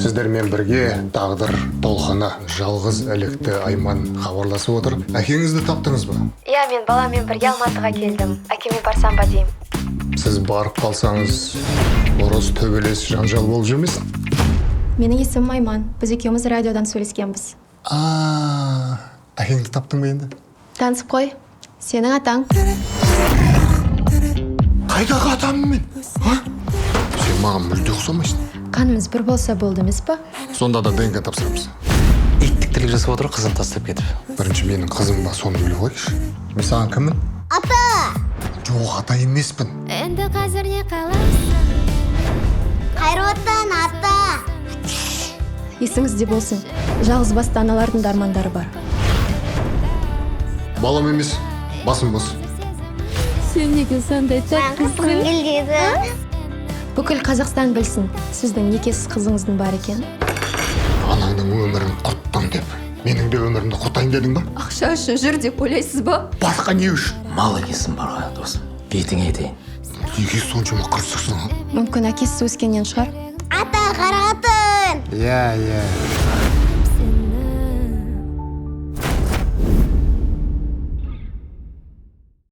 Сіздермен бірге тағдыр толқыны, жалғыз ілікті Айман хабарласып отыр. Әкеңізді таптыңыз ба? Иә, мен баламмен бірге Алматыға келдім. Әкеме барсам ба деймін. Сіз барып қалсаңыз, ұрыс, төбелес, жанжал болып жүрмесін. Менің есімім Айман. Біз екеуміз радиодан сөйлескенбіз. А, әкеңді таптың ба енді? Танысып қой. Сенің атаң. Қайдағы атамын мен, а? Сен маған мүлде ұқсамайсың. Қанымыз бір болса болды емес па? Сонда да ДНК тапсырамыз. Иттік тірлік жасап отыр ғой қызын тастап кетіп. Бірінші менің қызым ба, соны біліп қойшы. Мен саған кіммін? Ата. Жоқ, ата емеспін. Енді қазір не қалайсың? Қайырлы таң, ата! Есіңізде болсын. Жалғыз басты аналардың да армандары бар. Балам емес, басым бос. Сен неге сондай Маған қызғың келеді. Бүкіл Қазақстан білсін, сіздің некесіз қызыңыздың бар екенін. Анаңның өмірін құрттың деп, менің де өмірімді құртайын дедің ба? Ақша үшін жүр деп ойлайсыз ба? Басқа не үшін? Мал екенсің бар ғой, досым, бетіңе айтайын. Неге соншама қырсықсың, а? Мүмкін, әкесіз өскеннен шығар. Ата, қарақатын! Иә.